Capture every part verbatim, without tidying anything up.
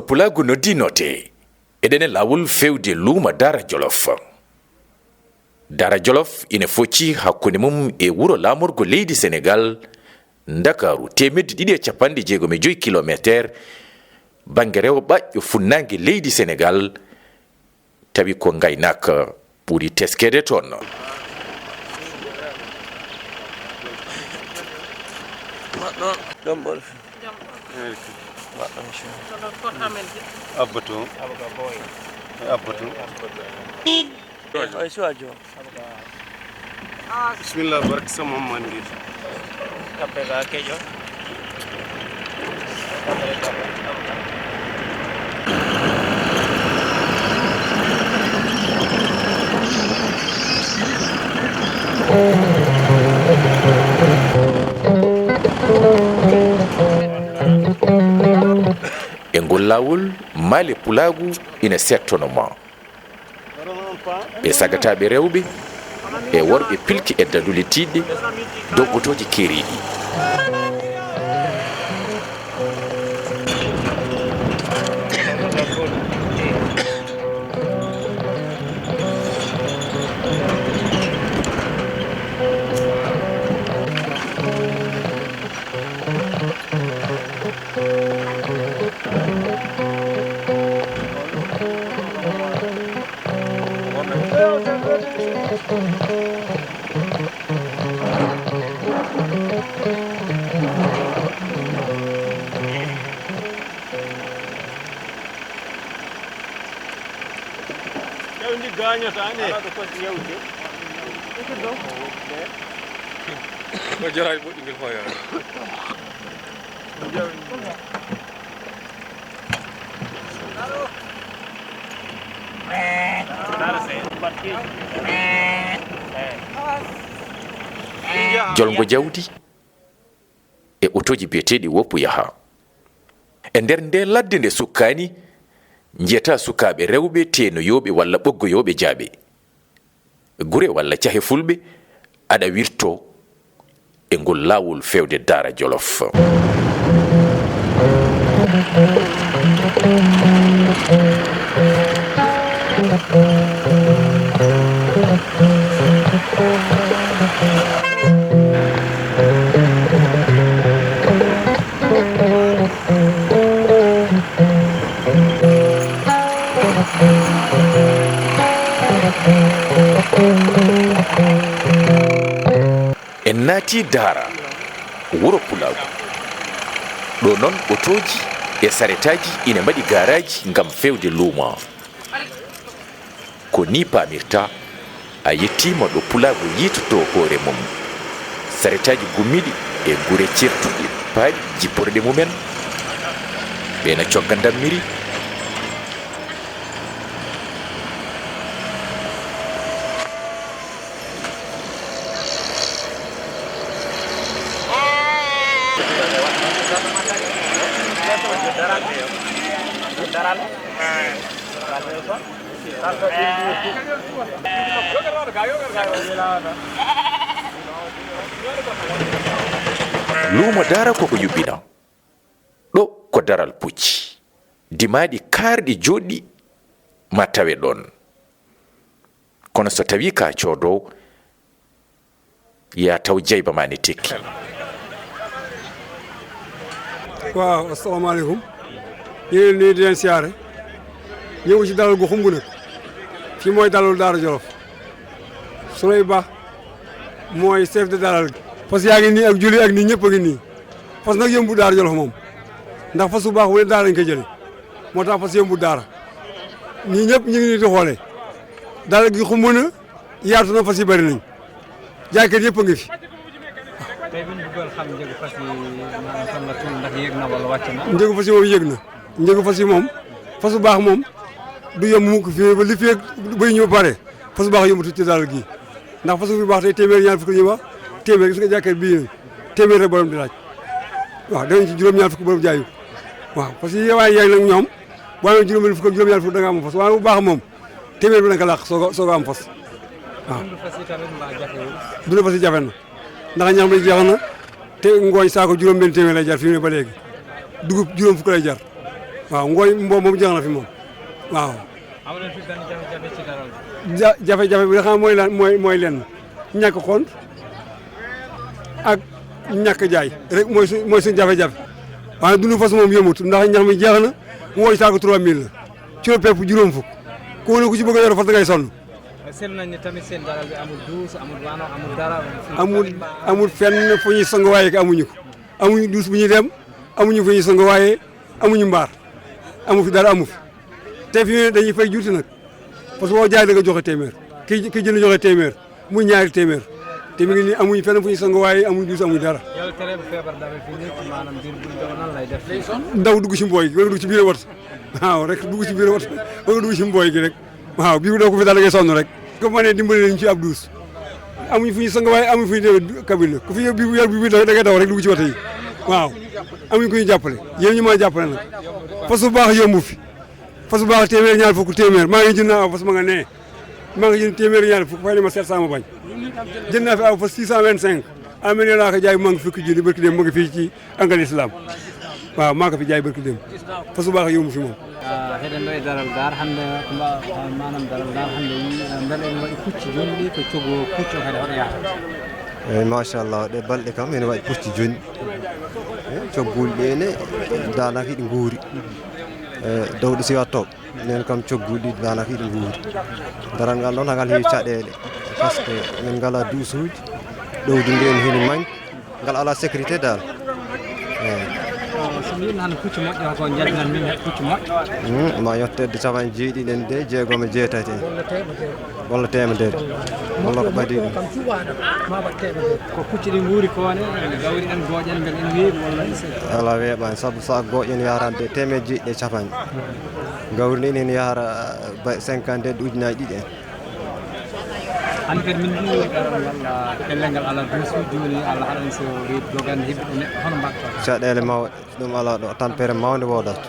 Pulaagu noddi note. Eɗen e laawol feewde luuma Daara Jolof. Daara Jolof ina focci hakkunde mum e wuro laamorgo leydi Senegaal, Ndakaaru, teemedde ɗiɗi e capanɗe jeegom e joy kilomeeter, bannge rewo ɓaƴƴo funnaange leydi Senegaal, tawi ko ngaynaaka ɓuri teskeede toon. Ɗon ɓuri. Jam. Mbaɗɗo, machallah. Kono ko amen de. Abba to. Abba to. Oy, suwa jo. Bismillah, barka sama man gi. Abba ga kejo. E ngol laawol, maale pulaagu ina seettono ma. Ɓe sagataaɓe rewɓe e worɓe pilki e dadule tiiɗɗe dow otooji keeriiɗi. Jawdi gaañotaani. Alaa ko foti yawde. Ko jaraani moƴƴingol hooyre. Jolngo jawdi e otooji biyeteeɗi woppu yaha. E nder nde ladde nde sukkaani, njiyata sukaaɓe rewɓe teenoyooɓe walla ɓoggoyooɓe jaaɓe. Gure walla cahe fulɓe aɗa wirto e ngol laawol feewde Daara Jolof. En naati Daara, wuro Pulaagu. Ɗo noon otooji e saretaaji ina mbaɗi gaaraaji ngam feewde luumo. Ko nii paamirta, a yettiima ɗo pulaagu yiytotoo hoore mum. Saretaaji gummiiɗi e gure ceertuɗe paaɗi jipporɗe mumen, ɓe na cogga ndammiri. Luumo Daara koko yuɓɓina. Ɗo ko daral pucci. Dimaaɗi kaarɗi jooɗɗi ma tawe ɗoon. Kono so tawii ka coodoowo, ya taw jeyba ma ne tekki. Waaw, assalamu aleykum. Ñu ngi leen nuyu di leen siyaare. Ñëw ci dalal gu xumb nag. Fii mooy dalal Daara Jolof. Souley Ba mooy chef de dalal gi. Fas yaa ngi nii ak juli ak nii, ñëpp a ngi nii. Fas nag yombu Daara Jolof moom. Ndax fas bu baax wu ne Daara lañ koy jëlee. Moo tax fas yombu Daara. Ñii ñëpp ñu ngi nii di xoole. Dalal gi xumb na, yaatu na, fas yi bari nañ. Jaaykat yëpp a ngi fi. Tey bu ñu bëggoon xam njëgu fas yi, maanaam fan la toll, ndax yéeg na wala wàcc na? Njëgu fas yi moom yéeg na. Njëgu fas yi moom, fas bu baax moom, du yomb mukk fii ba li fi ak bay ñu pare. Fas bu baax yombatu ci dalal gi. Ndax fas bu baax tey téeméer ñaar fukk la ñuy wax, téeméer, gis nga jaaykat bii, téeméer rek borom di laaj. Waaw, danañ ci juróom-ñaar fukk borom jaayu. Waaw, fas yi waaye yaay nag ñoom, boo amee juróom-benn fukk ak juróom-ñaar fukk da nga am fas. Waaye bu baax moom, téeméer bi da nga ko làq soog a, soog a am fas. Waaw. Dund fas yi tamit mbaa jafewul? Dund fas yi jafe na. Ndax ñax mi jeex na, te ngooñ saako juróom-benn téeméer lay jar fi mu ne ba léegi. Dugub juróom fukk lay jar. Waaw, ngooñ mbo-, moom jeex na fi moom. Waaw. Amu leen fi benn jafe-jafe ci daral bi? Ja-, jafe-jafe bi nga xam mooy lan, mooy, mooy lenn. Ñàkk xont ak ñàkk jaay rek mooy su-, mooy suñu jafe-jafe. Waaye dundu fas moom yombut, ndax ñax mi jeex na, ngooñ saako trois mille la. Kilo pepp juróom fukk. Ku ne ku ci bëgg a yor fas da ngay sonn. Seetlu nañ ne tamit seen daral bi amul duus, amul waano, amul dara. Amul, amul fenn fu ñuy sangu waaye amuñu ko. Amuñu duus bu ñuy dem, amuñu fu ñuy sangu waaye amuñu mbaar. Amu fi dara, amu fi. Te fi mu ne dañuy fay juuti nag. Parce que boo jaay da nga joxe téeméer. Ki, ki jënd joxe téeméer, muy ñaari téeméer. Te mi ngi nii amuñu fenn fu ñuy sangu waaye amuñu duus, amuñu dara. Yàlla tere bu feebar dafay fi nekk, maanaam biir bu ñu doon nan lay def fii? Ndaw dugg ci mbooy gi, wala dugg ci biir wat. Waaw, rek dugg ci biir wat, wala dugg ci mbooy gi rek. Waaw, bii doo ko fi daal da ngay sonn rek. Ko mënee dimbali nañ ci ab duus. Amuñu fu ñu sang waaye amuñu fu ñu dee cabine. Ku fi yor bii bu yor bii da ngay daw rek dugg ci woto yi. Waaw. Amuñu ku ñu jàppale. Yéen ñu mën a jàppale nag. Fas bu baax yombu fi. Fas bu baax téeméer, ñaar fukk, téeméer. Maa ngi jënd naa aw fas ma nga nee. Maa ngi jënd téeméer, ñaar fukk, fay ne ma sept cent ma bañ. Jënd naa fi aw fas six cent vingt-cinq. Amene laa ko jaay, maa ngi fukki junni barki dem, ma ngi fii ci Angal Islam. Waaw, maa ko fi jaay barki dem. Fas bu baax yombu fi moom. Ah, heɗen ɗo e Daral Daar hannde, ko mba-, maanaam Daral Daar hannde, mbele ene waɗi pucci jooni ɗi, ko coggu pucci o kadi hoɗo yahata? Eeyi, machallah, ɗe balɗe kam ene waɗi pucci jooni. Eh, cogguuli ɗi ene daanaka hiɗi nguuri. Eh, dawɗe siwatto. Enen kam cogguuli ɗi daanaka hiɗi nguuri. Daral ngal ɗoon hangal heewi caɗeele. Parce que min ngalaa duusuuji, ɗowdi ndi ene heni manque. Ngal alaa sécurité dal. Eeyi. So mi yiɗno hannde pucci moƴƴo ko njaɓinan min heen pucci moƴƴo. Hmm, ma yetteede capanɗe jeeɗiɗi en de, jeegom e jeetati en. Walla teemedere. Walla teemedere. Walla ko ɓadii ɗum. Kam cuɓaaɗo, ma waɗ teemedere. Ko pucci ɗi nguuri ko ne, gawri en gooƴen mbel en weeɓi walla ise? Alaa weeɓaani, sabu so a gooƴen yahrande teemedde jeeɗiɗi e capanɗe. Gawri ndi ene yahra ba cinquante e ujunaaji ɗiɗi en. Hannde kadi min njiɗi ɗaral ngal, ah, pellel ngal alaa duusu, jooni Allah haɗan so reedu dogande heɓi ɗum neɗɗo, hono mbaɗta? Caɗeele mawɗe, ɗum alaa ɗo, tampere mawnde woodata.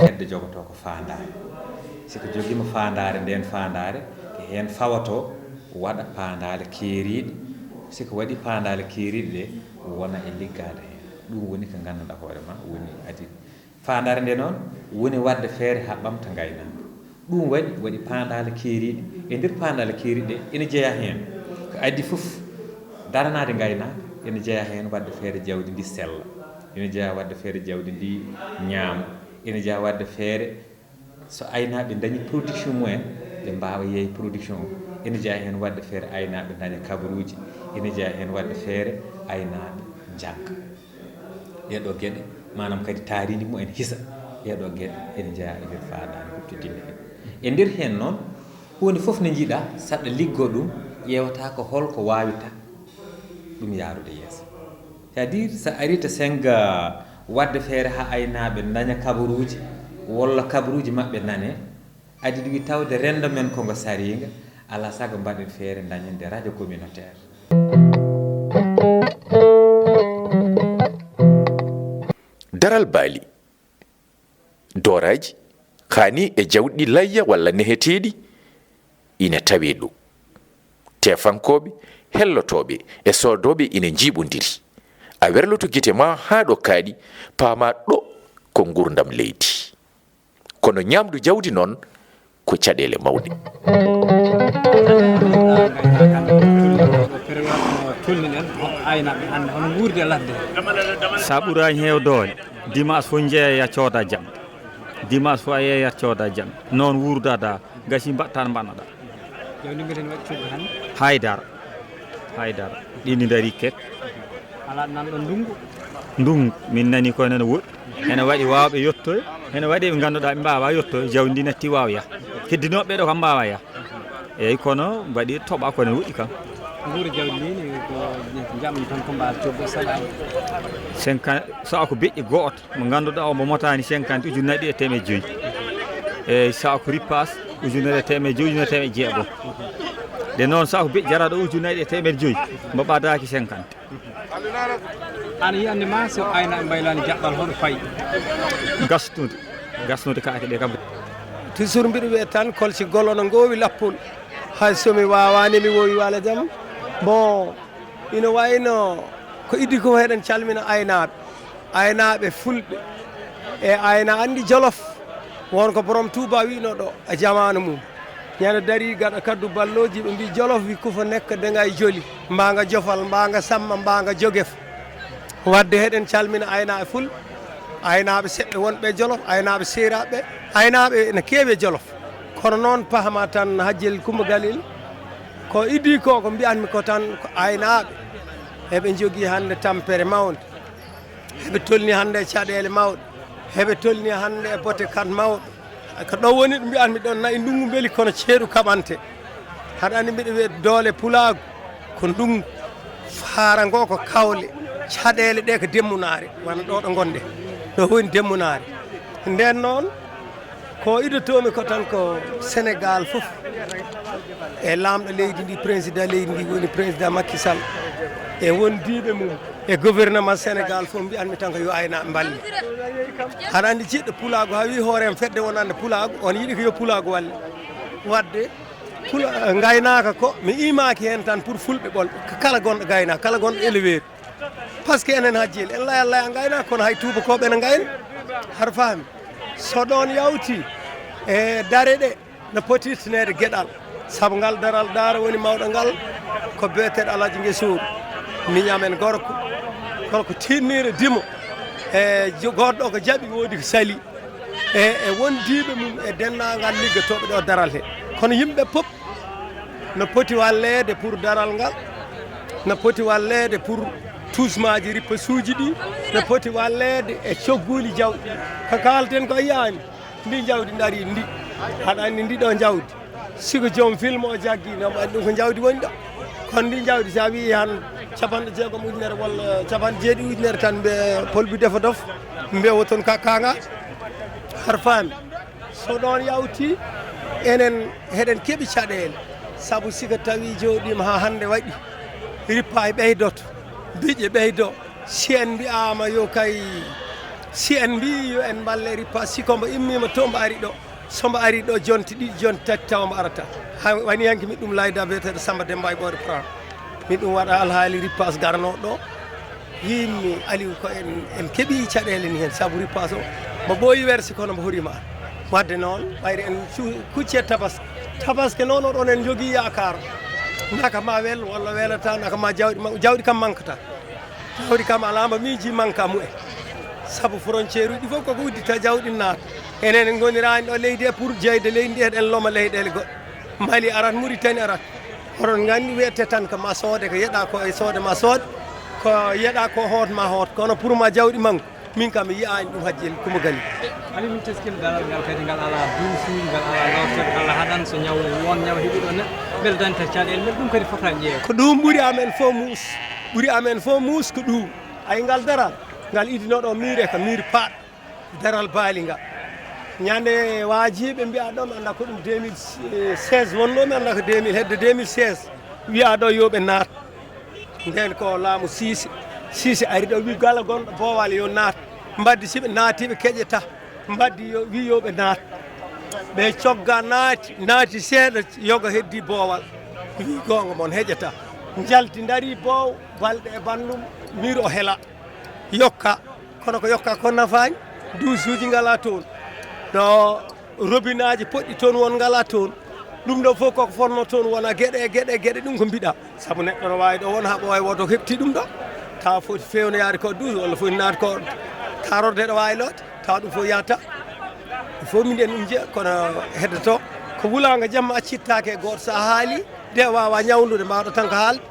Hedde jogotoo ko faandaare. Si ko jogiima faandaare, ndeen faandaare, ko heen fawatoo waɗa paandaale keeriiɗe. Si ko waɗi paandaale keeriiɗe ɗe, wona e liggaade heen. Ɗum woni ko nganndanɗaa hoore ma, woni adi. Faandaare nde noon woni waɗde feere haa ɓamta ngaynaaka. Ɗum waɗi, waɗi paandaale keeriiɗe. E nder paandaale keeriiɗe ɗe, ene jeyaa heen ko adii fof daranaade ngaynaaka, ene jeyaa heen waɗde feere jawdi ndi sella, ene jeyaa waɗde feere jawdi ndi ñaama, ene jeyaa waɗde feere so aynaaɓe ndañi production mumen, ɓe mbaawa yeey production o. Ene jeyaa heen waɗde feere aynaaɓe ndaña kabaruuji, ene jeyaa heen waɗde feere aynaaɓe njannga. Ɗee ɗoo geɗe, maanaam kadi taariindi mumen hisa, ɗee ɗoo geɗe ene njeyaa e nder faandaare huɓtidinde heen. E nder heen noon, huunde fof nde njiɗaa, saɗa liggoo ɗum, ƴeewata ko hol ko waawirta ɗum yahrude yeeso. C'est-à-dire, so a arii to Sennga waɗde feere haa aynaaɓe ndaña kabaruuji, walla kabaruuji maɓɓe nane, adi ɗum tawde renndo men ko ngo sariinga, alaa sago mbaɗen feere ndañen nde radio communautaire. Daral baali, dooraaji, kaani e jawɗi layya walla neheteeɗi ina tawee ɗo. Teefankooɓe, hellotooɓe e soodooɓe ina njiiɓondiri. A werloto gite maa haa ɗo kaaɗi, paamaa ɗo ko nguurndam leydi. Kono ñaamdu jawdi noon ko caɗeele mawɗe. Sa ɓuraani heew doole, dimaas fof njeeya cooda jam. Dimaas fof a yeeyat cooda jam. Noon wuurdada, gasi mbaɗtan mbaɗnoɗa. Jawdi mbiɗen waɗi coggu hannde. Haydara. Haydara. Ɗini ndarii kek. Alaa nan ɗon ndungu. Ndungu min nani ko ene woɗɗi. Ene waɗi waawɓe yottoy, ene waɗi ɓe ngannduɗaa ɓe mbaawaa yottoy, jawdi ndi natti waaw yah. Heddinooɓe ɓee ɗoo kam mbaawaa yah. Eeyi, kono mbaɗi toɓa ko ene woɗɗi kam. Nguura jawdi ndi ni ko jam tan ko mbaa coggu salaama. Cinquante, so a ko beƴƴi gooto mo ngannduɗaa o mbo motaani cinquante ujunnaji ɗiɗi e teemeɗe joyi. Eeyi, so a ko rippaas ujunere e teemeɗe joyi, ujunere e teemeɗe jeego. Nde noon so a ko beƴƴi jaraaɗo ujunnaji ɗiɗi e teemeɗe joyi mbo ɓadaaki cinquante. An yiyande ma so ayna mbaylaani jaɓɓal hono fayi? Gasnude, gasnude kaake ɗe kam. Toujours mbiɗo wiya tan kolsi golo no ngoowi lappol. Hay so mi waawaani mi wowi wala jam. Bon, ina wayno ko iddi ko heɗen calmina aynaaɓe. Aynaaɓe fulɓe. E ayna anndi Jolof. Won ko borom Touba wi'no ɗo e jamaanu mum. Ñande darii gaɗa kaddu ballooji ɓe mbii Jolof wi kufa nekka de ngay joli. Mbaanga jofal, mbaanga samma, mbaanga jogef. Wadde heɗen calmina aynaaɓe ful, aynaaɓe seɓɓe wonɓe e Jolof, aynaaɓe seeraaɓe, aynaaɓe ene keewi e Jolof. Kono noon pahma tan Hajjel Kumba Galil, ko idii ko, ko mbiyanmi ko tan ko aynaaɓe. Eɓe njogii hannde tampere mawnde. Eɓe tolni hannde e caɗeele mawɗe. Eɓe tolni hannde e bote kat mawɗo. Ko ɗo woni ɗo mbiyanmi ɗon nayi ndungu mbeli kono ceeɗu kaɓante. Haɗa anndi mbiɗo wiya doole pulaagu ko ndungu. Faara ngo ko kawle. Caɗeele ɗe ko demmunaare. Wano ɗo ɗo ngonɗe. Ɗo woni demmunaare. Nden noon ko idotoomi ko tan ko Senegaal fof. E laamɗo leydi ndi, président leydi ndi woni président Macky Sall. E wondiiɓe mum. E gouvernement Sénégal fof mbiyanmi tan ko yo aynaaɓe mballe. Haɗa anndi jiɗɗo pulaagu haa wii hoore am fedde wonande pulaagu, on yiɗi ko yo pulaagu walle. Wadde pula-, ngaynaaka ko mi imaaki heen tan pour fulɓe ɓolɓe. Ko kala gonɗo gaynaaka, kala gonɗo éleveur. Parce que enen Hajjel, en laya laya ngaynaaka, kono hay tuubakooɓe ene ngayna. Haɗa faami? So ɗoon yawti e dare ɗe, no poti ittineede geɗal, sabu ngal daral daara woni mawɗo ngal, ko beeteɗo Alhaji Ngesooru, miñi amen gorko, kono ko tiiɗniire dimo, e jo-, goɗɗo ko jaɓi, woodi ko sali, e, e wondiiɓe mum e denndaangal liggotooɓe ɗo daral he. Kono yimɓe pop no poti walleede pour daral ngal, no poti walleede pour tuusmaaji rippasuuji ɗi, no poti walleede e cogguuli jawɗi. Ko kaalten ko yiyaani. Ndi jawdi ndarii ndi, aɗa anndi ndi ɗo jawdi, si ko joom film o jaggi, no mbaɗi ɗum ko jawdi woni ɗo. Kono ndi jawdi, so a wii han capanɗe jeegom ujunere walla capanɗe jeeɗiɗi ujunere tan, mbe polbi defa dof, mbewa toon ka-, kaanga. Har faami, so ɗoon yawti, enen heɗen keɓi caɗeele, sabu si ko tawi jooɗiima haa hannde waɗi, rippa e ɓeydoto, biƴe ɓeydo. Si en mbiyaama yo kay, si en mbii yo en mballe ripa, si ko mbo immiima to mbo ari ɗo, so mbo ari ɗo jonte ɗiɗi, jonte tati tawa mbo arata. Ha wani hanki miɗo ɗum layda beeteɗo Samba Demba e Ɓoore Pran. Miɗo ɗum waɗa alhaali ripas garano ɗo. Yimmi Aliou ko en, en keɓi caɗeele ni heen, sabu ripas o mbo ɓooyi wersi kono mbo horiima ar. Wadde noon, ɓayri en cu-, kucce tabaski. Tabaski noon oɗon en njogii yaakaar. Naka ma wel walla welata, naka ma jawɗi ma, jawɗi kam mankata. Tawri kam alaa mbo miiji manka mumen. Sabu frontière uji fof koko uddita jawɗi naata. Enen en ngoniraani ɗo leydi e pour jeyde leydi ndi, eɗen loma leyɗeele goɗɗe. Mali arat, Mauritanie arat. Oɗon nganndi wiyete tan ko ma soode, ko yeɗa ko e soode ma soode, ko yeɗa ko hoot ma hoot. Kono pour ma jawɗi manko, min kam mi yiyaani ɗum Hajji Kumba Gali. Ani min teskima daral ngal kadi ngal alaa duusuuji, ngal alaa lortoɗe, ngal haɗan so ñaw won ñaw heɓi ɗo neɗɗo, mbele dañta caɗeele, mbele ɗum kadi fota ƴeew. Ko ɗum ɓuri amen fof muus, ɓuri amen fof muus ko ɗum. Ay ngal daral, ngal idino ɗo miire ka miir paaɗ, daral baali nga. Ñande waajiiɓe mbiya ɗo, mi annda ko ɗum deux mille seize wonno, mi annda ko deux mille, hedde deux mille seize, wiya ɗo yo ɓe naat. Nden ko laamu Siise, Siise ari ɗo wi gala gonɗo boowal yo naat. Mbaddi si ɓe naati ɓe keƴeta. Mbaddi yo, wi yo ɓe naat. Ɓe cogga naati, naati seeɗa yoga heddi boowal. Wi goonga mon heƴata. Njalti ndari boow, balɗe e banndum, miir o hela. Yokka, kono ko yokka ko nafaani, duusuuji ngala toon. Ɗo robinaaji poɗɗi toon won ngala toon. Ɗum ɗo fof koko fotno toon wona geɗe, e geɗe, e geɗe, ɗum ko mbiɗa. Sabu neɗɗo no waawi ɗo won haa ɓooya woto heɓti ɗum ɗo. Tawa foti fewnoyaade ko duus walla foti naat ko taarorde ɗo waawi loot. Tawa ɗum fof yahata. Ɗum fof minen ɗum jeya, kono heddoto. Ko wulaanga jamma accittaake e gooto. So a haali, de waawa ñawndude, mbaawɗo tan ko haalde.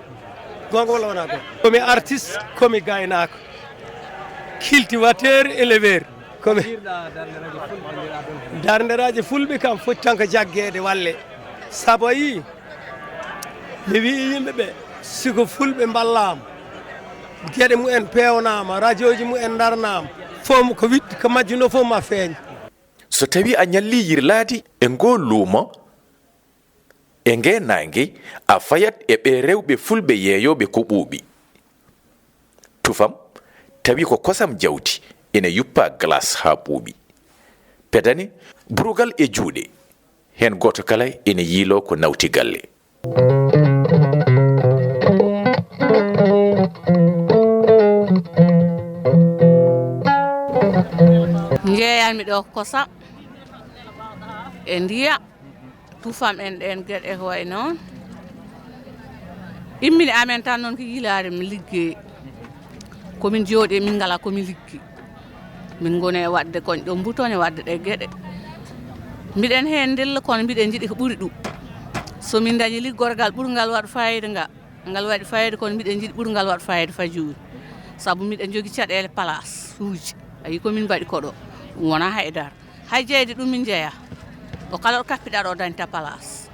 Goonga walla wonaa goonga? Ko mi artiste, ko mi gaynaako. Cultivateur, éleveur. Ko mi darnde radio fulɓe kam foti tan ko jaggeede walle. Sabu a yii, mi wii yimɓe ɓe, si ko fulɓe mballaama, geɗe mumen peewnaama, rajooji mumen ndarnaama, fof mo ko wiɗ-, ko majjuno fof ma feeñ. So tawii a ñallii yirlaade e ngoo luumo, e ngee naange, a fayat e ɓee rewɓe fulɓe yeeyooɓe ko ɓuuɓi. Tufam, Tawi ko kosam jawdi ina yuppa glace haa ɓuuɓi. Pedane, burugal e juuɗe. Heen gooto kala ina yiiloo ko nawti galle. Njeeyanmi ɗo kosam e ndiyam, tufam en ɗeen geɗe ko wayi noon. Immini amen tan noon ko yiilaade mi liggey. Ko min jooɗi, min ngala ko min liggi. Min ngoni e waɗde koñ ɗo mbutoñ e waɗde ɗe geɗe. Mbiɗen heen ndilla kono mbiɗen njiɗi ko ɓuri ɗum. So min ndañi liggorgal ɓurngal waɗ fayida nga, ngal waɗi fayida kono mbiɗen njiɗi ɓurngal waɗ fayida fa jooni. Sabu miɗen njogi caɗeele place uji. A yii ko min mbaɗi ko ɗo. Ɗum wonaa haydara. Hay jeyde ɗum min njeya. Ko kala ɗo kappiɗa ɗo dañta place.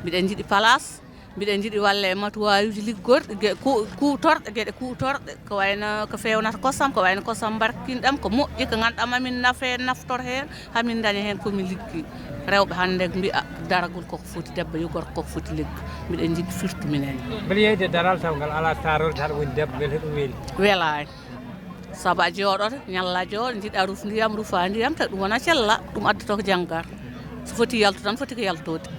Mbiɗen njiɗi place. Mbiɗen njiɗi walle e matuwaaruuji liggorɗi, ge-, ku-, kuutorɗe, geɗe kuutorɗe, ko wayno ko feewnata kosam, ko wayno kosam mbarkinɗam, ko moƴƴi, ko ngannduɗaa ma min nafe, naftor heen, haa min ndaña heen ko min liggi. Rewɓe hannde mbi'a daragol koko foti debbo, yo gorko koko foti liggo. Mbiɗen njiɗi firti minen. Mbele yeyde daral taw ngal alaa taarorde, haɗa woni debbo, mbele ɗum weli? Welaani. Sabu a jooɗoto, ñalla a jooɗo, njiɗa ruf ndiyam, rufa ndiyam, tawi ɗum wona cella, ɗum addoto ko janngar. So foti yaltu tan, foti ko yaltoode.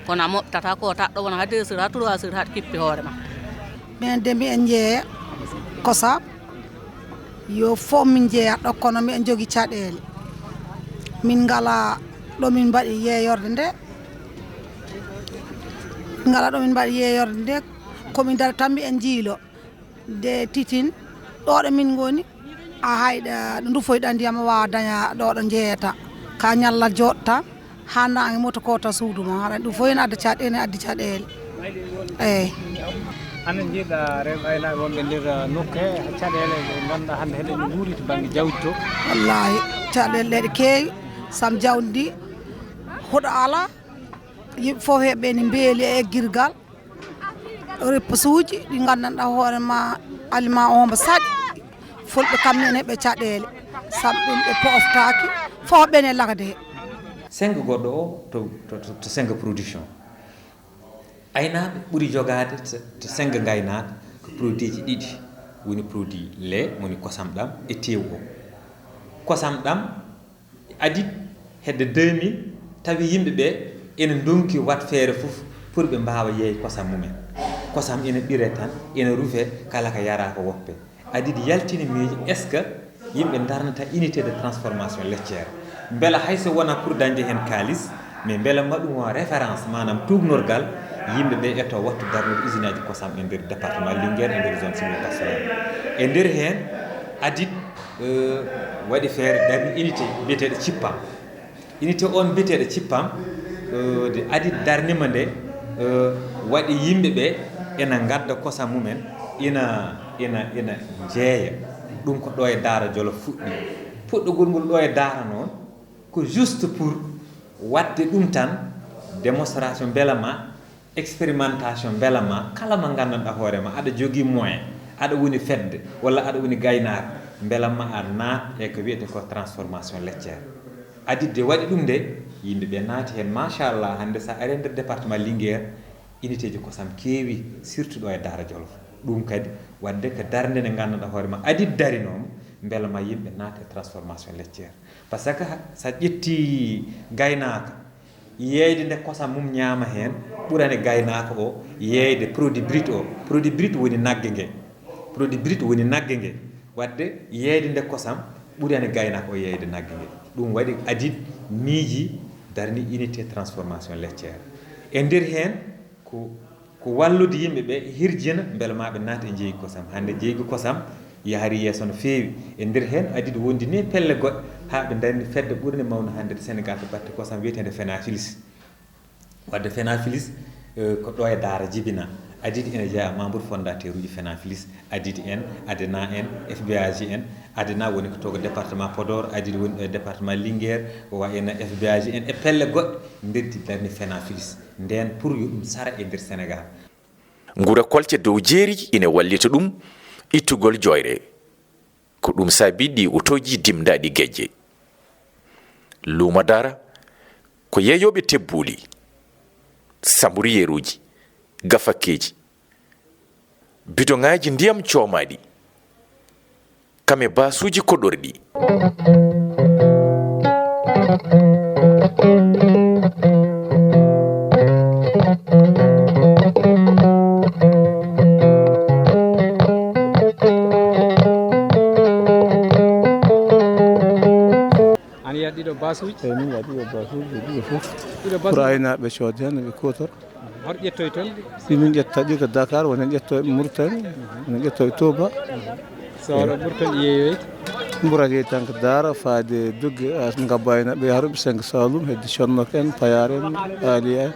Kono a moɓtata ko taɗɗo wona haa deux heures, haa trois heures, haɗa kippi hoore ma. Minen de mbiɗen njeeya kosam, yo fof min njeeya ɗo, kono mbiɗen njogi caɗeele. Min ngala ɗo min mbaɗi yeeyorde nde. Min ngala ɗo min mbaɗi yeeyorde nde, ko min dara tan mbiɗen njiilo. De titin, ɗo ɗo min ngoni, a hayɗa ɗo ndufoyɗa ndiyam, a waawa daña ɗo ɗo njeeyata. Ka ñalla jooɗta, haa naange moto ko ta suudu ma. Haɗa ɗum fof ene adda caɗeele, ene addi caɗeele. Eey. Hannde njiiɗa rewɓe aynaaɓe wonɓe nder, uh, nokku he, caɗeele ɗe ngannduɗaa hannde heɗen nguuri to bannge jawdi to. Wallaahi, caɗeele ɗe ɗe keewi, sam jawdi ndi hoɗo alaa, yimɓe fof heɓɓe ene mbeeli e eggirgal. Repposuuji ɗi nganndanɗaa hoore ma, aliment o mbo saɗi, fulɓe kam ene heɓɓe caɗeele, sam ɗum ɓe poftaaki, fof ɓene lagade he. Seng goɗɗo o to, to, to, to seng production. Aynaaɓe ɓuri jogaade to, to seng ngaynaaka ko produit ji ɗiɗi, woni produit lait, woni kosam ɗam e teewu o. Kosam ɗam adii hedde deux mille, tawi yimɓe ɓe ene ndonki waɗ feere fof pour ɓe mbaawa yeey kosam mumen. Kosam ene ɓire tan, ene rufe, kala ko yaraa ko woppe. Adii yaltini miijo, est-ce que yimɓe ndarnata unité de transformation laitière? Mbela hay so wonaa pour dañde heen kaalis, mais mbela ma ɗum won référence, maanaam tuugnorgal, yimɓe ɓe etoo waɗtu darnude usine aji kosam e nder département Linguère, e nder zone sylvopastorale. E nder heen, adii, euh, waɗi feere darni unité biyeteeɗo Cippam. Unité on biyeteeɗo Cippam, euh, nde adii darnima nde, euh, waɗi yimɓe ɓe ena ngadda kosam mumen, ina, ina, ina njeeya. Ɗum ko ɗo e Daara Jolof fuɗɗi. Puɗɗogol ngol ɗo e Daara noon, ko juste pour waɗde ɗum tan, démonstration, mbela ma expérimentation, mbela ma kala mo nganndanɗaa hoore ma, aɗa jogii moyen, aɗa woni fedde, walla aɗa woni gaynaako, mbela ma a naat e ko wiyetee ko transformation laitière. Adii nde waɗi ɗum nde, yimɓe ɓe naati heen, machallah, hannde so a ari nder département Linguère, unité ji kosam keewi, surtout ɗo e Daara Jolof. Ɗum kadi waɗde ko darnde nde nganndanɗaa hoore ma, adii darinooma, mbela ma yimɓe naat e transformation laitière. Par ce que so a ƴetti gaynaako, yeeyde nde kosam mum ñaama heen, ɓurani gaynaako o yeeyde produit brut o. Produit brut woni nagge nge. Produit brut woni nagge nge. Waɗde yeeyde nde kosam ɓurani gaynaako o yeeyde nagge nge. Ɗum waɗi adii miiji darni unité transformation laitière. E nder heen, ko, ko wallude yimɓe ɓe hirjina mbela ma ɓe naat e jeygu kosam. Hannde jeygu kosam yahri yeeso no feewi. E nder heen adii wondini pelle goɗɗe haa ɓe darni fedde ɓurde mawnude hannde to Sénégal to batte kosam, wiyeteende Fenafilis. Waɗde Fenafilis, eh, ko ɗo e Daara jibina. Adii ene jeyaa membre fondateur uji Fenafilis, adii en, ADENA en, F B A J en. ADENA woni ko to ko département Podor, adii woni ɗo e département Linguère, ko wayi no F B A J en e pelle goɗɗe, ndenti darni Fenafilis. Ndeen pour yo ɗum sara e nder Sénégal. Nguura kolce dow jeeri ina wallita ɗum ittugol jooyre. Ko ɗum saabii ɗi otooji dimdaaɗi gejje. Luumo Daara ko yeeyooɓe tebbuuli, samburiyeeruuji, gafakkeeji, bidoŋaaji ndiyam coomaaɗi, kam e baasuuji koɗorɗi. An yiya ɗiɗo basuuji? Eyi, min waɗi ɗiɗo basuuji, ɗiɗo fof. Ɗiɗo basuuji? Pour aynaaɓe coode heen, ɓe kuutora. Hoto ƴettoy toon? Si min ƴetta ɗi ko Dakar, wona ƴettoy Mauritanie, wona ƴettoy Touba. So oɗo Mauritanie yeeyoy? Mbura yeey tan ko Daara, faade Dugge, as ngabba aynaaɓe yaha Roɓi cinq Saloum, hedde Connok en, Payaar en, Aali en,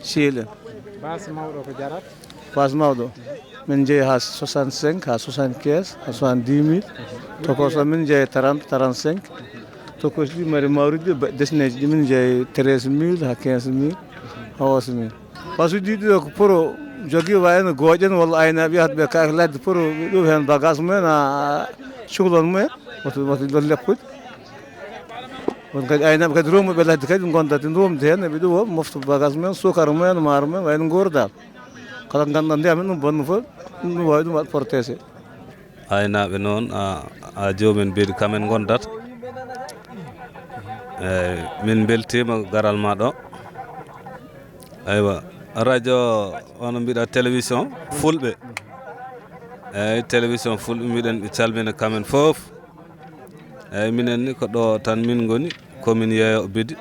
Siil en. Bas mawɗo ko jarat? Paas mawɗo, min njeeyi haa soixante-cinq, haa soixante-quinze, haa soixante-dix mille. Tokoso min njeeyi trente, trente-cinq. Tokoso ɗi mari mawri ɗi dessineji ɗi min njeeyi treize mille haa quinze mille, haa onze mille. Paas uji ɗiɗo ko pour jogii wayno gooƴen walla aynaaɓe yahata ɓe kaake ladde pour ɗum heen bagage mumen a cuhlon mumen woto woto ɗon leppude. Won kadi aynaaɓe kadi romɓe ɓe ladde kadi gonda ɗi romde heen eɓe ɗum o mofta bagage mumen sukara mumen maaro mumen wayno nguurda. Kala ngannduɗaa ndiyam en ɗum bonno fof ɗum ɗum waawi ɗum waɗ protégé. Aynaaɓe noon a a joomen beeɗi kamen ngondata. Eeyi min mbeltiima garal ma ɗo. Aywa radio wano mbiɗa télévision fulɓe. Eeyi télévision fulɓe mbiɗen ɓe calmina kamen fof. Eeyi minen ni ko ɗo tan min ngoni. Komin yeeyo bidi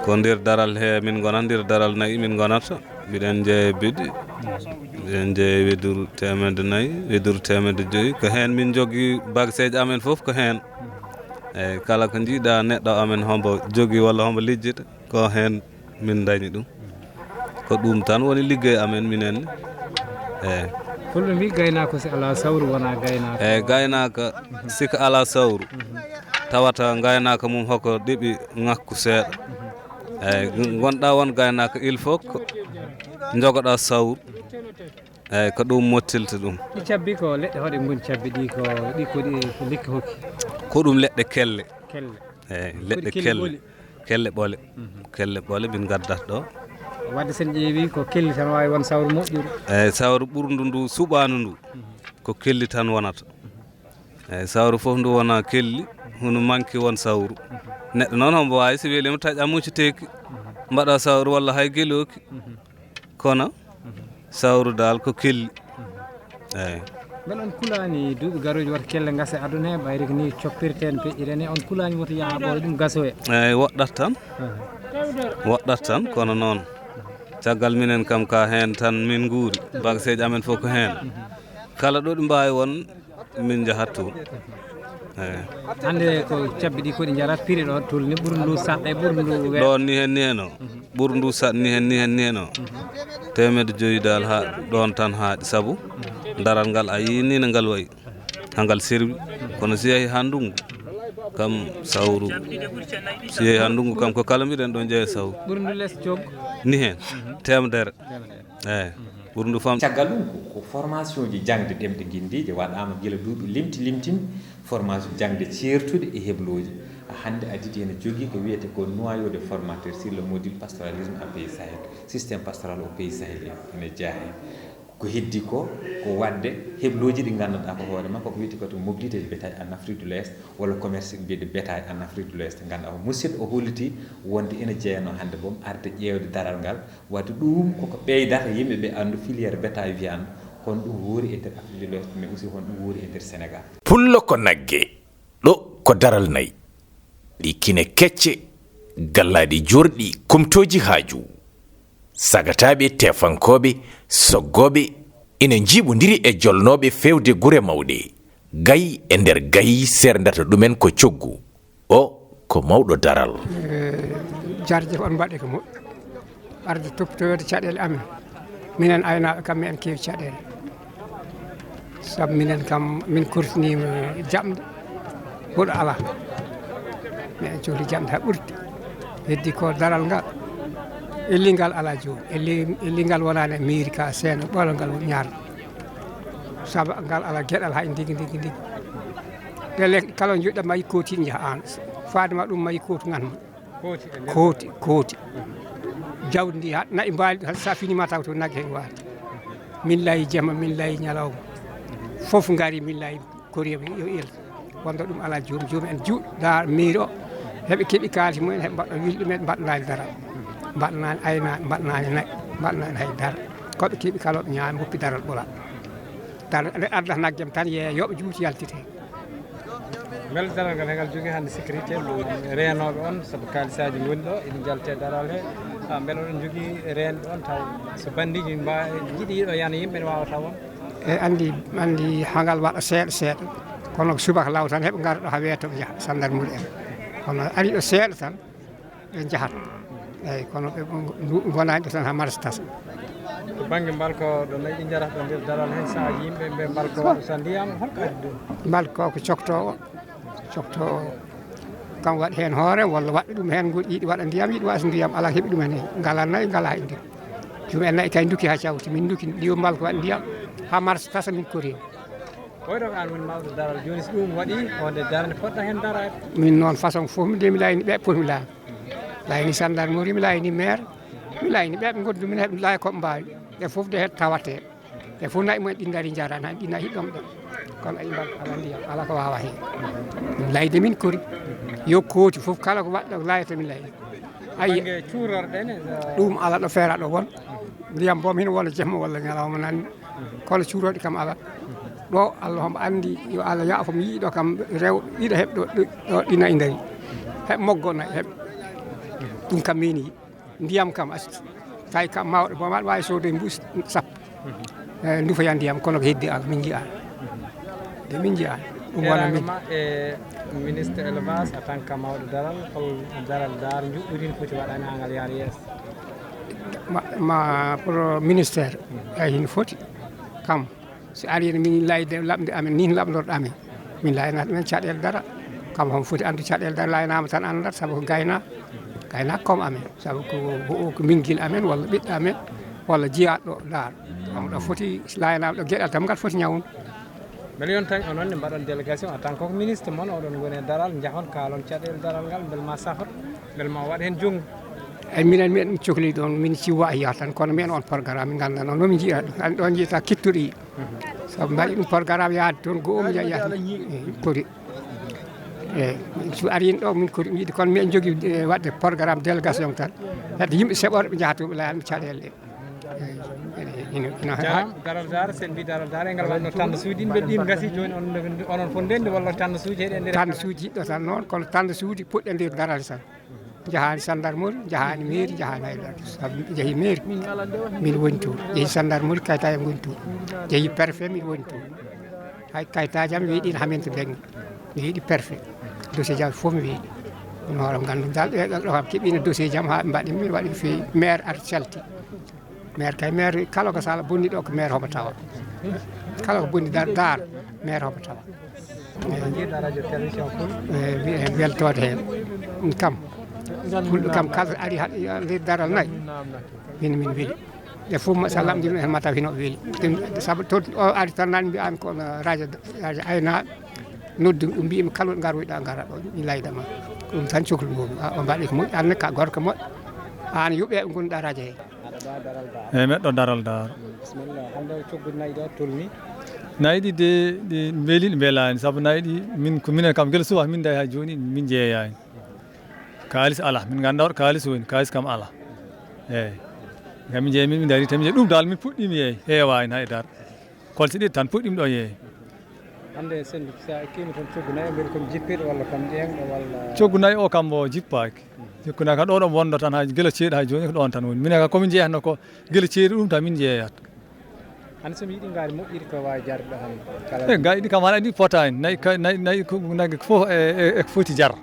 ko nder daral he min gonata nder daral nayi min gonata mbiɗen jeeya bidi mbiɗen jeeya wedur temedde nayi wedur temedde joyi ko heen min jogii bagseeje amen fof ko heen. Eeyi kala ko njiiɗa neɗɗo amen hombo jogii walla hombo lijjita ko heen min ndañi ɗum. Ko ɗum tan woni liggey amen minen. Eeyi. Fulɓe mbi gaynaako si alaa sawru wonaa gaynaako. Eeyi gaynaako si ko alaa sawru tawata ngaynaaka mum hoko ɗiɓi ŋakku seeɗa. Eeyi ngonɗaa won gaynaako il faut ko njogoɗaa sawru. Eeyi ko ɗum mottilta ɗum. Ɗi cabbi ko leɗɗe hoɗe ngoni cabbi ɗi ko ɗi ko ɗi ko lekki hokki. Ko ɗum leɗɗe kelle. Kelle. Eeyi leɗɗe kelle. Kelle ɓole. Kelle ɓole min ngaddat ɗo. Wadde sen ƴeewi ko kelli tan wawi won sawru moƴƴuru. Eyi sawru ɓurndu ndu suɓanu ndu ko kelli tan wonata. Eyi sawru fof ndu wona kelli hunu manki won sawru. Neɗɗo noon hombo wawi so welima taƴa mucciteki mbaɗa sawru walla hay geloki. Kono sawru dal ko kelli. Eyi. Mbele on kulaani duuɓi garooji woto kelle ngasa e aduna he ɓayri ko ni coppirten peƴƴiren he on kulaani woto yaha ɓooya ɗum gasoya. Eyi woɗɗat tan. Woɗɗat tan kono noon caggal minen kam ka heen tan min nguuri bagseeji amen fof ko heen kala ɗo ɗi mbaawi won min njahat toon. Eyi. Hannde ko cabbi ɗi koɗi njarat piri ɗo tulni ɓuri ndu saɗɗa e ɓuri ndu we. Ɗoon ni heen ni heen o ɓuri ndu saɗ ni heen ni heen ni heen o teemedde joyi dal ha ɗoon tan haaɗi sabu daral ngal a yii ni no ngal wayi hangal serwi kono si yahi ha ndungu kam sawru si yahi ha ndungu kam ko kala mbiɗen ɗo jeeya sawru ɓuri ndu les coggu ni heen teemedere eyi ɓuri ndu fam caggal ɗum ko formation ji jangde ɗemɗe guindiije waɗama gila duuɓi limti limtin formation jangde ceertuɗe e hebloji hannde aditi ene jogii ko wiyetee ko noyau de formateur sur le module pastoralisme à pays sahel système pastoral au pays sahélien ene jeyaa heen ko heddi ko ko waɗde hebloji ɗi ngannduɗaa ko hoore makko ko wiyetee ko to mobilité de bétail en afrique de l'ouest walla commerce de bétail en afrique de l'ouest ngannduɗaa ko musidɗo o holliti wonde ene jeyanoo hannde boom arde ƴeewde daral ngal waɗde ɗum koko ɓeydata yimɓe ɓe anndu filière bétail viande hon ɗum wuuri e nder afrique de l'ouest mais aussi hon ɗum wuuri e nder sénégal. Pullo ko nagge. Ɗo ko daral nayi, ɗi kine kecce, gallaaɗi joorɗi, kumtooji haaju. Sagataaɓe, teefankooɓe, soggooɓe ina njiiɓondiri e jolnooɓe feewde gure mawɗe. Gay e nder gayi seerndata ɗumen ko coggu. O ko mawɗo daral. Jarje ko on mbaɗi ko moƴƴi. Arde toppitoyde caɗeele amen. Minen aynaaɓe kam meɗen keewi caɗeele. Sabu minen kam min kurtiniima jaɓde huɗo alaa. Meɗen cohli jaɓde haa ɓurti. Heddi ko daral ngal. Elli ngal alaa jooni. Elli elli ngal wonaani e mairie ka seeno ɓoolo ngal ñaarde. Sabu ngal alaa geɗal hay ndigi ndigi ndigi. Ndele kala njoɗɗa mayi kootiiɗ njaha aan. Faade ma ɗum mayi kootu ngan ma. Kooti kooti jawdi ndi ha nayi mbaali ɗum sa finima taw to nagge hen waati min layi jama min layi ñalawma fof ngari min layi Koriya yo il wonda ɗum alaa joom joom en juuɗo daar miiro heɓe keɓi kaalis mumen heɓe mbaɗa wil ɗumen mbaɗanaani dara mbaɗanaani aynaɓe mbaɗanaani nayi mbaɗanaani hay dara koɓe keɓi kala ɓe ñaami mboppi daral ɓola dara nde adda naggem tan yeeya yoɓe juuti yaltite. Mbele daral ngal hegal jogii hannde sécurité reenooɓe on sabu kaalisaaji ngoni ɗo ina njalti e daral he mbele oɗon njogii reenɓe on taw so banndiiji mba jiɗi yiɗo yana yimɓe ne waawa taw on? E anndi anndi hangal waɗa seeɗa seeɗa kono subaka law tan heɓe ngara ɗo ha weeto ɓe njaha sandarmuri en kono ari ɗo seeɗa tan ɓe njahat eyyi kono ɓe ngonani ɗo tan ha marsa tasa. To bangge mbalko ɗo nayi ɗi jarata ɗo nder daral hen saaji yimɓe ɓe mbalko waɗata ndiyam holko addi ɗum? Mbalko ko coktowo coktowo kam waɗi hen hoore walla waɗa ɗum hen ngol yiɗi waɗa ndiyam yiɗi wasa ndiyam ala heɓi ɗum hen ngala nayi ngala indi. Jum en nayi kay dukki ha cawti min dukki ɗiwo mbalko waɗi ndiyam ha marsa tasa min korima. Oy ɗo ko an woni mawɗo daral joni so ɗum waɗi wonde darde poɗɗa hen daraade. Min noon façon fof mi de mi layni ɓe pour mi laami layni sandarmori mi layni maire mi layni ɓe ɓe gondu min heɓe laya koɓe mbawi ɓe fof de het tawate ɓe fof nayi mumen ɗi dari jarani han ɗi nayi hiɗɗom ɗo kono ayi mbaɗa ala ndiyam ala ko wawa hen. Ɗum layde min kori yo kooti fof kala ko waɗɗo layata min layni. Ayi ɗum ala ɗo feera ɗo won ndiyam boom hino wona jamma walla ñalawma nanni kono cuuroɗi kam ala ɗo allah homo andi yo allah yaafo mi yiiɗo kam rew ɗiɗo heɓ ɗo ɗo ɗina e dari heɓ moggo nayi heɓ ɗum kam min yi ndiyam kam asti tawi kam mawɗo boom aɗa wawi soodoy mbuus sappo e ndufoya ndiyam kono ko heddi ala min jiiya de min jiiya ɗum wona min e ministre élevage en tant que mawɗo daral hol daral daar juɓɓudi no foti waɗani ha ngal yaara yeeso ma pour ministère eyi hino foti kam so ari ene min layde lamde amen ni lamdorɗo amen min layanat men caɗele dara kam homo foti andu caɗele dara layanama tan andat saabu ko gayna gaynak comme amen saabu ko ko ɓinguel amen walla ɓiɗɗo amen walla jiyaɗo daar kam ɗo foti layanama ɗo gueɗal tam ngal foti ñawun Mbele yonta e onon ne mbaɗon délégation en tant que ministre mon oɗon ngoni e daral njahon kaalon caɗeele daral ngal mbele ma safar mbele ma waɗ heen junngo. Eyi minen mbiɗen ɗum cokli ɗoon min ciwwa e yah tan kono mbiyen on programme min nganndanoo no min njiira ɗum hannde ɗoon njiita kittuɗo yi sabu mbaɗi ɗum programme yahde toon go'om yahde kori eyi so arin ɗo min kori yiide kono mbiɗen jogii waɗde programme délégation tan hedde yimɓe seɓorɓe njaha toon ɓe layanɓe caɗeele ɗe Daral Daara, so en mbii Daral Daara, engal waɗno tannde suuji ɗi mbelɗiima, ngasii jooni onon fof ndenndi walla tannde suuji heɗe nder. Tannde suuji jiɗɗo tan noon, kono tannde suuji puɗɗe nder darali tan. Njahaani sandarmori, njahaani meeri, njahaani hay dara. Sabu mi njehii meeri, min woni toon. Njehii sandarmori, kayitaaji am ngoni toon. Njehii perfe, min woni toon. Hay kayitaaji am weeɗiino haa men to Beŋŋe. Mi weeɗi perfe. Dossier ji am fof mi weeɗi. Ɗum hoore am nganndu dal ɓe ɗo kam keɓiino dossier ji am haa ɓe mbaɗi min waɗi feewi maire ar calti. Maire kay maire kala ko sala bonni ɗo ko maire homo tawa kala ko bonni dar dar maire homo tawa eyi mbiɗen weltode heen ɗum kam fulɓe kam kala ari haɗa nder daral nayi min min weli ɓe fof machallah mbiɗum en mataw hino weli saabu to o ari tan nani mbiyan ko radio radio aynaɓe noddu ɗum mbimi kala garoyɗa gara ɗo mi laydama ɗum tan coklu mum o mbaɗi ko moƴƴi anne ka gorko moƴƴo an yuɓe gonɗa radio he eyyi meɗɗo daral daar nayi ɗi de ɗi mbeeli ɗi mbelani saabu nayi ɗi min ko minen kam guila suwa min dañi ha joni min jeeyani kalis ala min ganda waɗo kalis woni kalis kam ala eyyi gam min jeeyi min mi dari tan mi jeeyi ɗum dal min puɗɗimi yeey hewani hay dar kolse ɗiɗi tan puɗɗimi ɗo yeey hande sen sa ekkima toon coggu nayi mbel kom jippiɗo walla kom ƴeeŋɗo walla coggu nayi o kam o jippaaki coggu nayi kam ɗo ɗo wonno tan ha gila ceeɗu ha joni ko ɗon tan woni minen kam komin jeeyatno ko gila ceeɗu ɗum tan min jeeyat hande somi yiɗi ngaari moƴƴiri ko wawi jarde ɗo hande e gayiɗi kam haɗa andi potani nayi nayi nayi nayi fof e foti jar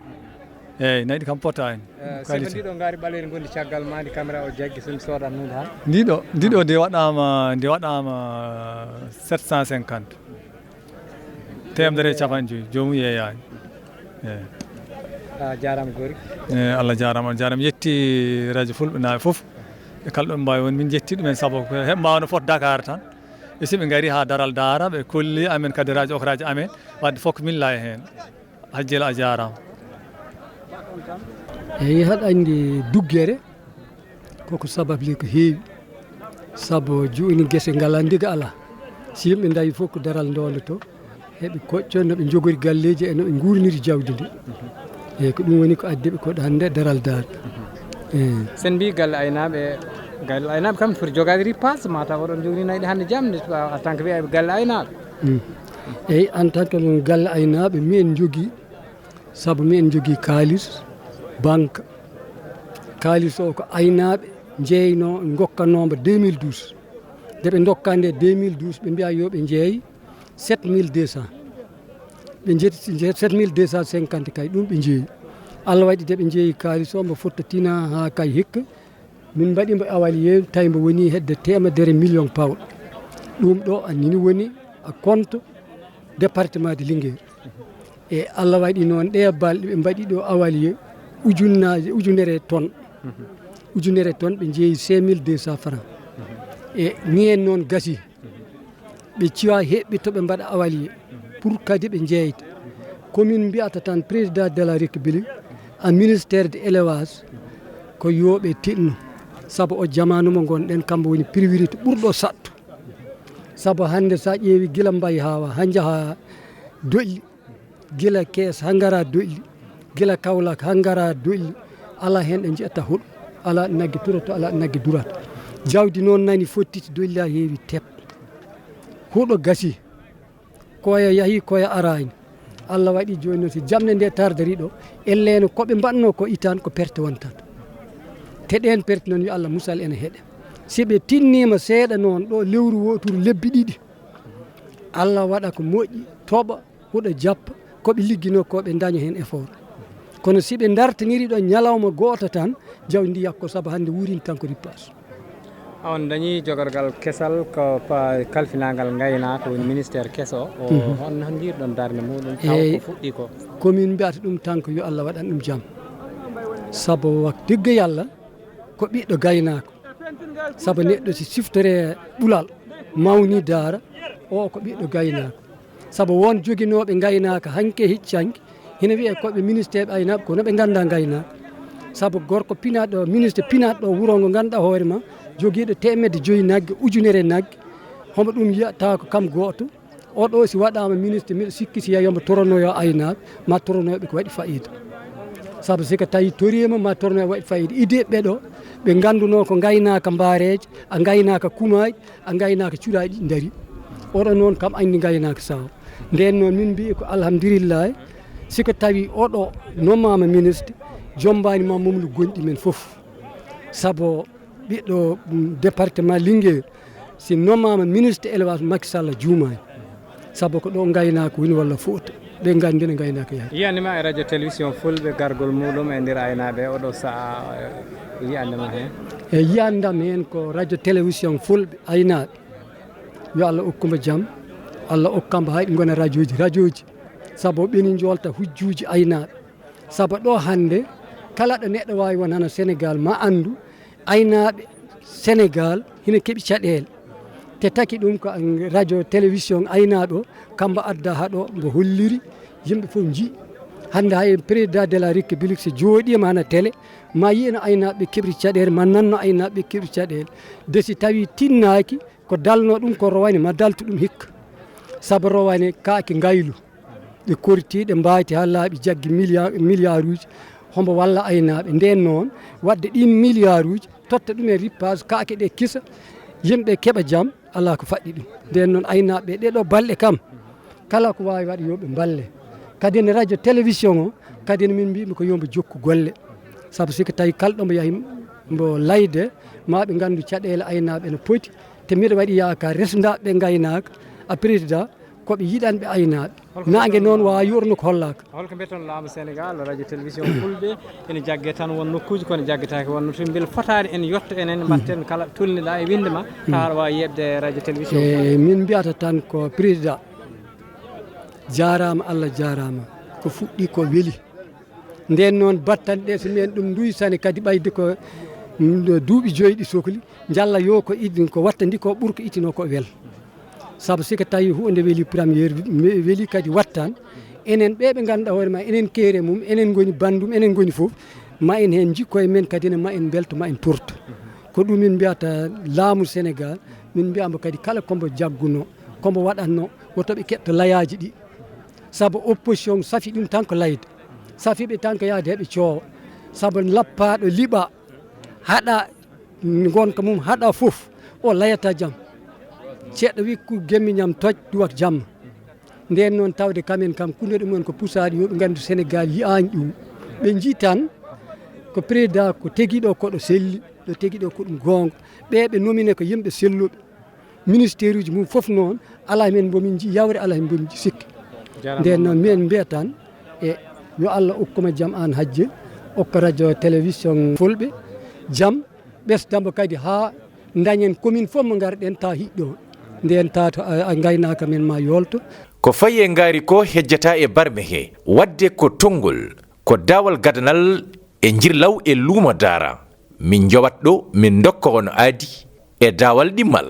eyyi nayi ɗi kam potani eh, siko ndiɗo ngaari ɓaleeri gondi caggal ma ndi caméra o jaggi somi soodat hunde ha ndiɗo ndiɗo nde waɗama nde waɗama sept cent cinquante temedere e capanɗe joyi jomum yeeyani eyyi a jarama gori eyyi allah jarama on jarama yetti radio fulɓe naaɓe foof e kala ɗo ɓe mbawi won min jetti ɗumen saabu ko heɓe mbawno fof Dakar tan e siɓe gari ha daral daara ɓe kolli amen kadi radio okraji amen wadde foof ko min laya hen Hajjel a jarama. Eyi haɗa andi duggere koko sababli ko heewi sabu joni guese ngala ndiga ala si yimɓe dawi fof ko daral ndodoto Heɓe koƴco no ɓe njogori galleeji e no ɓe nguurniri jawdi ndi. Eeyi, ko ɗum woni ko addi ɓe ko hannde daral daara. Eeyi. So en mbii galle aynaaɓe, galle aynaaɓe kam foti jogaade ripaas, ma taw oɗon njogori nayi ɗi hannde jamde, en tant que wiyaaɓe galle aynaaɓe. Mm. Eeyi, en tant que noon galle aynaaɓe, miɗen njogii, sabu miɗen njogii kaalis, banque. Kaalis o ko aynaaɓe njeeyno, ngokkanoomo deux mille douze. Nde ɓe ndokkaa nde deux mille douze, ɓe mbiyaa yo ɓe njeey sept mille deux cents. Ɓe njetti sept mille deux cent cinquante kay, ɗum ɓe njeeyi. Allah waɗi nde ɓe njeeyi kaalis o, mbo fotta tina haa kay hikka. Min mbaɗi mbo awaliye, tawi mbo woni hedde teemedere million pawɗo. Ɗum ɗo annini woni a compte département de Linguère. E Allah waɗi noon ɗe balɗe ɓe mbaɗi ɗo awaliye ujunnaaje, ujunere tonne. Ujunere tonne ɓe njeeyi cinq mille deux cents francs. E ni en noon gasi. Ɓe ciwa heɓɓe to ɓe mbaɗa awaliye pour kadi ɓe njeeyta. Ko min mbiyata tan président de la République, a ministère de élevage, ko yo ɓe tinno. Sabu o jamaanu mo ngonɗen, kambo woni priorité ɓurɗo saɗtu. Sabu hannde sa ƴeewi gila Mbaye Hawa, haa njaha Doƴƴi, gila Kees haa ngara Doƴƴi, gila Kaolack haa ngara Doƴƴi, alaa heen ɗo njiyata huɗo, alaa nagge turoto, alaa nagge durata. Jawdi noon nani fottiti Doƴƴi, a heewi tep. Huɗo gasi, koya yahi, koya araani. Allah waɗi jooni noon, si jamɗe nde tardori ɗo, elleeno ko ɓe mbaɗno ko itan ko perte wontata. Te ɗeen perte noon, yo Allah musal ene heɗe. Si ɓe tinniima seeɗa noon ɗo lewru wooturu, lebbi ɗiɗi, Allah waɗa ko moƴƴi, toɓa, huɗo jappa, ko ɓe ligginoo ko ɓe ndaña heen effort. Kono si ɓe ndartaniri ɗo ñalawma gooto tan, jawdi ndi yakko, sabu hannde wuurini tan ko rippaas. On dañi jogorgal kesal ko pa-, kalfinaangal ngaynaaka, woni ministère keso o. Mhm. On, hon njiyirɗon darnde muɗum, taw ko Eey. fuɗɗi ko? Ko min mbiyata ɗum tan ko yo Allah waɗan ɗum jam. Sabu wak-, degge Yalla ko ɓiɗɗo gaynaako. Sabu neɗɗo si siftore ɓulal, mawni daara, o ko ɓiɗɗo gaynaako. Sabu won joginooɓe ngaynaaka hanke hiccanke, hino wiyee ko ɓe ministeeɓe aynaaɓe, kono ɓe nganndaa ngaynaaka. Sabu gorko pinaaɗo, ministre pinaaɗo wuro ngo ngannduɗaa hoore ma, jogiiɗo teemedde joyi nagge, ujunere nagge, homo ɗum yiya tawa ko kam gooto. Oɗo si waɗaama ministre, miɗo sikki si yeeyi omo toronoyo aynaaɓe, ma toronoɓe ko waɗi fayiida. Sabu si ko tawi toriima, ma toronoyo waɗi fayiida. Idée ɓe ɗo, ɓe nganndunoo ko ngaynaaka mbaareeje, a ngaynaaka kumaaji, a ngaynaaka curaaji ɗi ndarii. Oɗo noon kam anndi ngaynaaka sawo. Ndeen noon min mbiyi ko alhamdulillahi, si ko tawi oɗo nommaama ministre, jommbaani ma momlu gonɗi men fof. Sabu ɓiɗɗo, mm, département Linguère, si nommaama ministre élevage, Macky Sall juumaani. Sabu ko ɗo ngaynaaka woni walla fuɗta. Ɓe nganndi no ngaynaaka yaari. Yiyannde ma e radio télévision Fulɓe, gargol muɗum e nder aynaaɓe oɗo sahaa, e yiyannde ma heen? E yiyannde am heen ko radio télévision Fulɓe, aynaaɓe. Yo Allah okku mbo jam, Allah okku kam mbo hay ɗi ngona radiooji, radiooji. Sabu ɓeni njoolta hujjuuji aynaaɓe. Sabu ɗo hannde, kala ɗo neɗɗo waawi won hano Sénégal, ma anndu, aynaaɓe Sénégal hino keɓi caɗeele. Te taki ɗum ko an-, radio, télévision aynaaɓe o, kambo adda haɗo, mbo holliri, yimɓe fof njii. Hannde hay président de la République so jooɗiima hano télé, ma yi'e no aynaaɓe keɓri caɗeele, ma nanno aynaaɓe keɓri caɗeele. De si tawi tinnaaki, ko dalno ɗum ko rowane, ma daltu ɗum hikka. Sabu rowane kaake ngaylu. Ɗe korti, ɗe mbayti haa laaɓi jaggi milliard, milliarduuji. Hombo walla aynaaɓe. Ndeen noon, waɗde ɗiin milliarduuji, totta ɗum e rippage, kaake ɗe kisa, yimɓe keɓa jam, alaa ko faɗɗi ɗum. Ndeen noon, aynaaɓe ɗee ɗoo balɗe kam, kala ko waawi waɗ, yo ɓe mballe. Kadi ne radio, télévision o, kadi ne min mbiimi ko yo mbo jokku golle. Sabu si ko tawi kala ɗo mbo yahi mbo layde, ma ɓe nganndu caɗeele aynaaɓe no poti. Te mbiɗa waɗi yaakaar resndaaɓe ɓe ngaynaaka, a président, ko ɓe yiɗanɓe aynaaɓe. Holko Naange mbiɗon noon waawa yoorno ko hollaaka. Holko mbiɗon laamu Sénégal, radio télévision Fulɓe, ene jagge tan won nokkuuji, kono jaggetaake won nokkuuji. Mbele fotaani en yetto enen, mbaɗten kala tolniɗaa e winnde ma, tawa aɗa waawi yeɓde radio télévision Fulɓe? E min mbiyata tan ko président, jaaraama, Allah jaaraama. Ko fuɗɗi ko weli. Ndeen noon battanɗe ɗe, so mbiyen ɗum nduysane kadi ɓayde ko, mm, duuɓi joyi ɗi sokli, njalla yo ko idin ko wattandi ko ɓur ko ittino ko wel. Sabu si ko tawi huunde weli première, me-, weli kadi wattan, enen ɓe ɓe ngannduɗaa hoore ma, enen keere mum, enen ngoni banndum, enen ngoni fof, ma en heen njikko e men kadi ne ma en mbelto, ma en porto. Ko ɗum min mbiyata laamu Sénégal, min mbiyamo kadi kala kombo jagguno, kombo waɗatno, woto ɓe keɓto layaaji ɗi. Sabu opposition safi ɗum tan ko layde. Safi ɓe tan ko yaade heɓe coowa. Sabu lappaaɗo liɓa haɗa ngonka mum haɗa fof o layata jam. Ceɗɗo wi ko gemmiñam toj duwat jamma. Nden noon tawde kamen kam kunnuɗe mumen ko pusaaɗi yo ɓe nganndu Sénégal yiyaani ɗum. Ɓe njii tan ko président ko tegiɗo koɗo selli, ɗo tegiɗo ko ɗum goonga. Ɓe ɓe nomine ko yimɓe selluɓe. Ministère uji mum fof noon alaa heen mbo min njii yawre alaa heen mbo min njii sikke. Nden noon min mbiya tan e yo Allah okkuma jam aan hajje, okka radio télévision fulɓe jam, ɓesdamo kadi haa dañen commune fof mo ngarɗen ta hiɗɗo nden ta to a ngaynaaka men ma yolto. Ko fayi e ngaari ko hejjata e barme he, waɗde ko tonngol, ko daawal gadanal e njirlaw e luumo daara. Min njowat ɗo min ndokka on aadi e daawal ɗimmal.